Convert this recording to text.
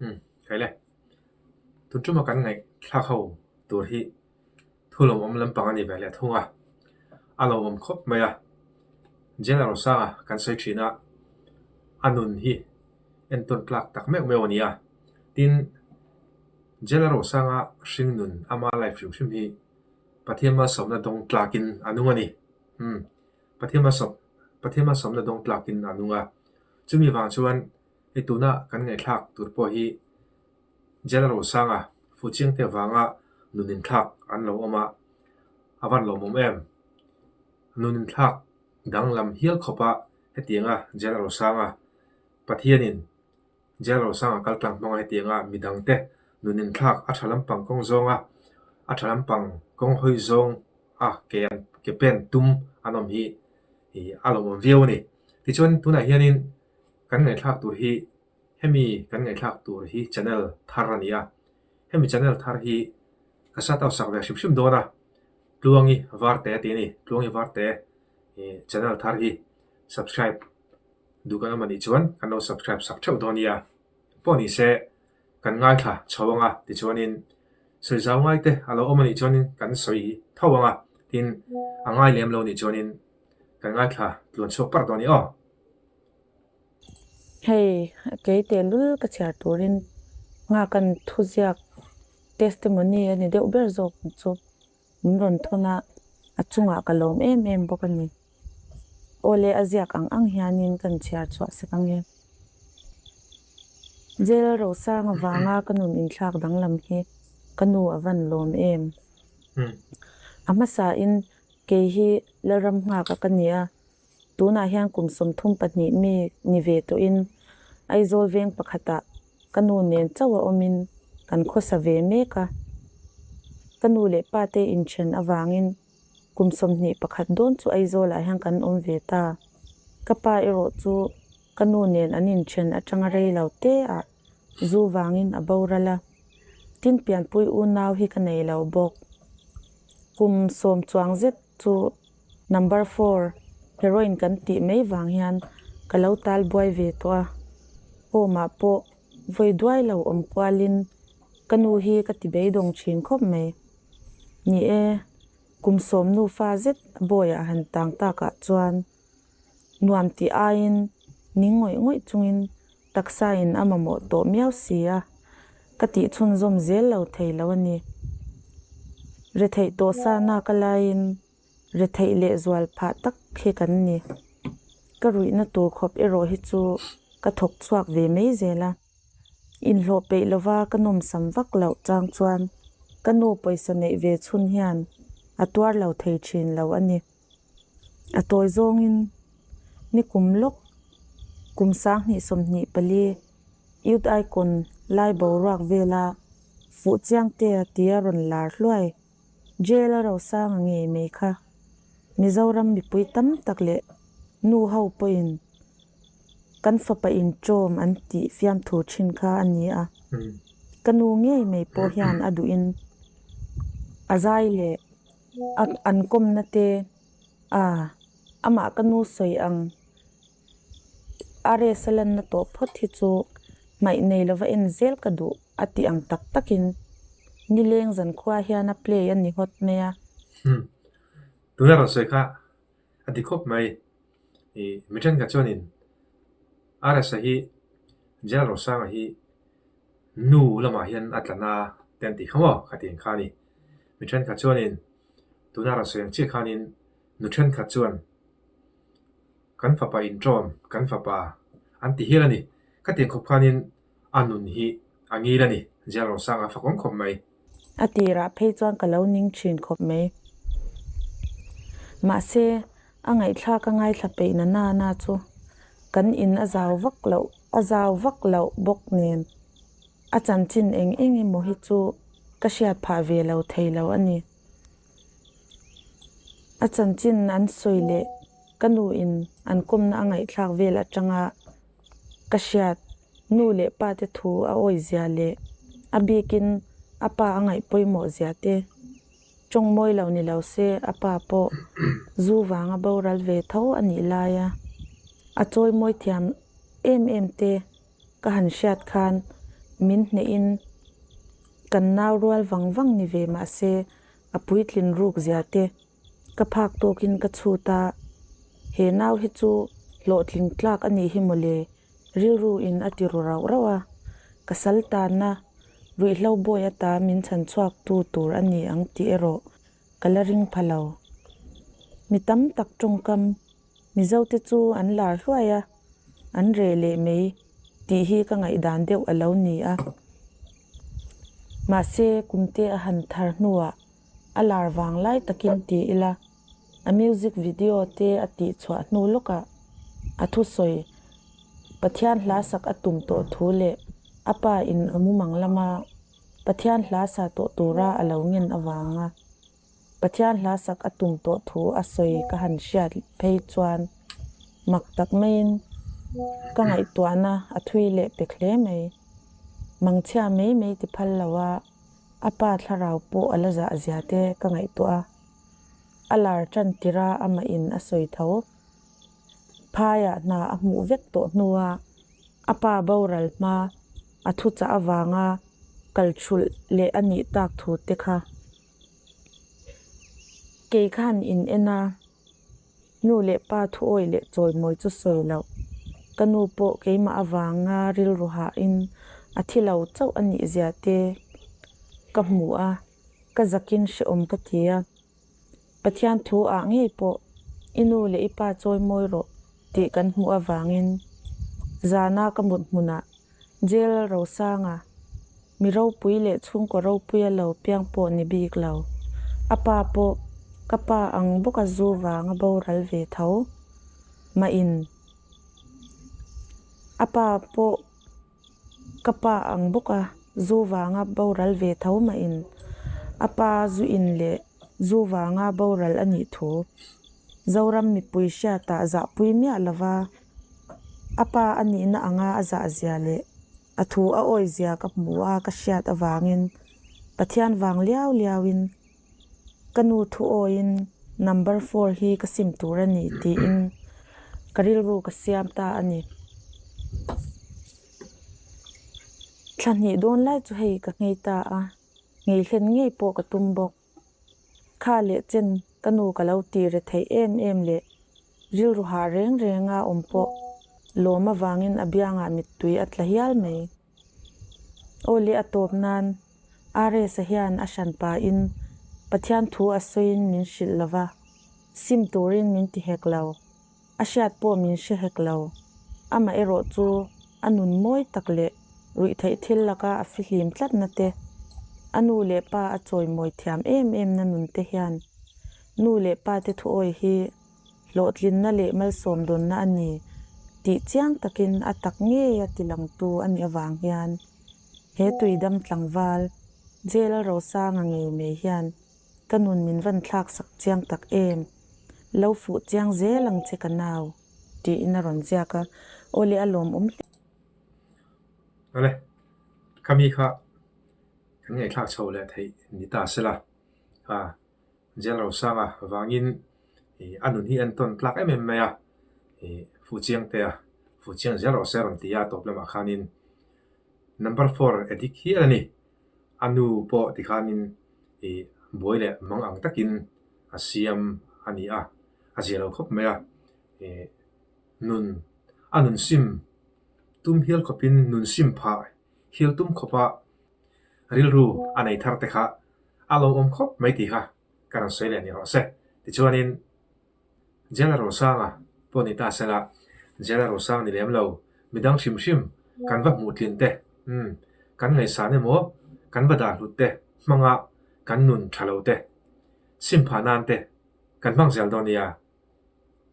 Umm Kaile, tun tuma kan ngaihthlak ho tur hi thu lawmawm lampang a ni ve leh thung a, a lawmawm khawp mai a. General Sanga kan sawi thin a, a nun hi entawn tlak tak meuh meuh a ni a. Tin, General Sanga hring nun ama life hrim hrim hi Pathian malsawmna dawng tlakin a nung a ni. Umm Pathian malsawm Pathian malsawmna dawng tlakin a nung a. Chumi vang chuan hei tuna kan ngaihthlak tur pawh hi General Sanga Fuchiangte vanga nun inthlak an lo awm a, a van lawmawm em? Nun inthlak danglam hial khawpa hetianga General Sanga Pathianin General Sanga kal tlang hmanga hetianga midangte nun inthlak a tha lampang kawng zawnga a tha lampang kawng hawi zawng a ke an ke pen tum an awm hi a lawmawm viau a ni. Tichuan tunah hianin kan ngaihthlak tur hi hemi kan ngaihthlak tur hi channel thar a ni a, hemi channel thar hi ka shout out sak ve hrim hrim dawn a, Tluangi Varte tih a ni, Tluangi Varte channel thar hi subscribe duh kan awm a nih chuan kan lo subscribe sak theuh dawn nia, pawh ni se kan ngaithla chho ang a tichuanin sawi zau ngai te a lo awm a nih chuanin kan sawi tho ang a, tin a ngai lem lo nih chuanin kan ngaithla tluan chhuak parh dawn a ni aw. Hei, kei tehlul ka chhiar turin nghak an thuziak testimony a ni deuh ber zawk ang chu. Min rawn thawn a, a chungah ka lawm em em bawk a ni. Aw le, a ziak ang ang hianin kan chhiar chhuah sek ang e. Jail Rosanga vanga ka nun inthlak danglam hi ka nu a van lawm em. A hmasain kei hi Lalram nghaka ka ni a, Tunah hian kum 32 mi ni ve tawhin Aizawl veng pakhatah ka nu nen chauh a awmin kan khawsa ve mek a. Ka nu leh pa te inthen avangin kum 21 dawn chu Aizawlah hian kan awm ve ta. Ka pa erawh chu ka nu nen an inthen atanga rei lo te ah zu vangin a boral a. Tin pianpui unau hi ka nei lo bawk. Kum sawm chuang zet chu Number four, heroin kan tih mai vang hian ka lo tal buai ve tawh a, home ah pawh vawi duai lo awm kualin ka nu hi ka ti beidawng thin khawp mai. Ni e, kum sawm nufa zet bawiah han tang takah chuan nuam tih aiin ning ngawih ngawih chungin taksa in a mamawh tawh miau si a, ka tih chhunzawm zel lo thei lo a ni. Retheih tawh sa nak a laiin Retheih leh zual phah tak hi kan ni. Ka ruihna tur khawp erawh hi chu ka thawk chhuak ve mai zel a. Inhlawh peih lova ka nawmsam vak loh chang chuan ka nu pawisa neih ve chhun hian a tuar lo thei thin lo a ni. A tawi zawngin ni kum lawk kum 2024 Youth Icon lai boruak vela fuh chiang te a tia rawn lar hluai. Jail a rosang a ngei mai kha. Mizoram mipui tam tak leh nu ho pawhin kan fapa in ṭawm an tih fiamthu ṭhin kha a ni a. Ka nu ngei mai pawh hian a duhin a zai leh a an kawmna te a amah ka nu sawi ang RS a lanna tawh phawt hi chu hmaih nei lova en zel ka duh a tih ang tak takin nileng zankhua hian a play a ni hawt mai a. Umm, tuna rawn sawi kha a ti khawp mai. Ih, mi thenkhat chuanin RS a hi General Rosanga hi nu lamah hian a tla na te an tih kha maw? Khatiang kha a ni. Mi thenkhat chuanin tuna rawn sawi ang chiah khanin nu thenkhat chuan Kan fapa inṭawm, kan fapa an ti hial a ni. Khatiang khawp khanin a nun hi a ngil a ni, Zial Rosanga a fakawm khawp mai. A tirah phei chuan ka lo ning ṭhin khawp mai. Mahse, a ngaihthlak a ngaithla peih na na na chu kan in a zau vak loh a zau vak loh bawk nen a chanchin eng eng emaw hi chu ka hriat phah ve lo thei lo a ni. A chanchin an sawi leh ka nu in an kawmna a ngaihthlak vel atanga ka hriat nu leh pa te thu a awi zia leh a bikin a pa a ngaih pawimawh zia te tawng mawi lo ni lo se a pa pawh zu vanga boral ve tho a nih laia a chawi mawi thiam em em te ka han hriat khan. Min hnehin kan nau rual vang vang ni ve mah se a puitlin ruk zia te ka phak tawkin ka chhut a, he nau hi chu hlawhtling tlak a nih hi mawle rilru in a ti ru rauh rauh a, ka sal tanna ruihhlo bawi ata min chhan chhuak tu tur a ni ang tih erawh ka la ring pha lo. Mi tam tak tawngkam Mizote chu an lar hluai a, an reh leh mai tih hi ka ngaihdan deuh a lo ni a. Mahse, kumte a han thar hnuah a lar vang lai takin ti ila, a music video te a tih chhuah hnu lawkah a thusawi Pathian hla sak a tum tawh thu leh a pa in a mumang lama Pathian hla sa tawh tura a lo ngen avanga Pathian hla sak a tum tawh thu a sawi ka han hriat phei chuan mak tak maiin ka ngaihtuahna a thui leh pek hle mai. Mangchhia mai mai ti phal lo a, a pa thlarau pawh a la zah zia te ka ngaihtuah a. A lar tan tirh a amah in a sawi tho. Phaiah hna a hmuh vek tawh hnua a pa boral hma a thuchah avanga kal thulh leh a nih tak thu te kha. Kei khan in en a, nu leh pa thuawi leh chawimawi chu sawi loh. Ka nu pawh keimah avanga rilru hahin a thi lo chauh a nih zia te ka hmu a, ka zakin hrehawm ka ti a. Pathian thu ah ngei pawh i nu leh i pa chawimawi rawh tih kan hmuh avangin zana ka mut hmunah Jail Rosanga mi ropui leh chhungkaw ropuia lo piang pawh ni bik lo. A pa pawh ka pa ang bawka zu vanga boral ve tho mah in a pa pawh Ka pa ang bawk a, zu vanga boral ve tho mah in a pa zu in leh zu vanga boral a nih thu Zoram mipui hriatah zahpui miah lova a pa a nihna anga a zahzia leh a thu a awizia ka hmu a ka hriat avangin Pathian vang liau liauin Ka nu thu awiin number four hi ka sim tur a ni tiin ka rilru ka siam ta a ni. Thla hnih dawn lai chu hei ka nghei ta a, nghei hlen ngei pawh ka tum bawk. Kha leh chen ka nu ka lo ti re theih em em leh rilru hah reng reng a awm pawh lawm avangin a biangah mittui a tla hial mai. Aw leh a tawp nan RS-a hian a hran pahin Pathian thu a sawiin min hrilh lo va, sim turin min ti hek lo, a hriat pawh min hre hek lo. Amah erawh chu a nun mawi tak leh ruihtheih thil laka a fihlim tlatna te, a nu leh pa a chawimawi thiam em emna nun te hian nu leh pa te thuawi hi Hlawhtlinna leh malsawmdawnna a ni tih chiang takin a tak ngei a tilangtu a nih avang hian he tuidam tlangval Jail Rosanga ngei mai hian ka nun min van thlak sak chiang tak em, lo fuh chiang zel ang che ka nau tiin a rawn ziak a, aw le a lawmawm hle. Awle, khami kha kan ngaihthlak chho leh theih ni ta sela, a Jail Rosanga vangin a nun hi entawn tlak em em mai a, Fuhchiang te a, Fuhchiang zel rawh se a rawn ti a, tawp lamah khanin number four addict hial a ni. A nu pawh tikhanin buai leh mang ang takin a siam a ni a, a zia lo khawp mai a, nun a nun sim tum hial khawpin nun sim phah hial tum khawpa rilru a nei thar te kha a lo awm khawp mai tih kha ka rawn sawi leh ni rawh se. Tichuanin Jela Rosanga pawh ni ta sela, Jela Rosang ni lem lo, midang hrim hrim kan va hmuh tlin te, umm, kan ngaihsan emaw, kan va dah hlut te hmanga kan nun tha lo te, sim phah nan te kan hmang zel dawn nia.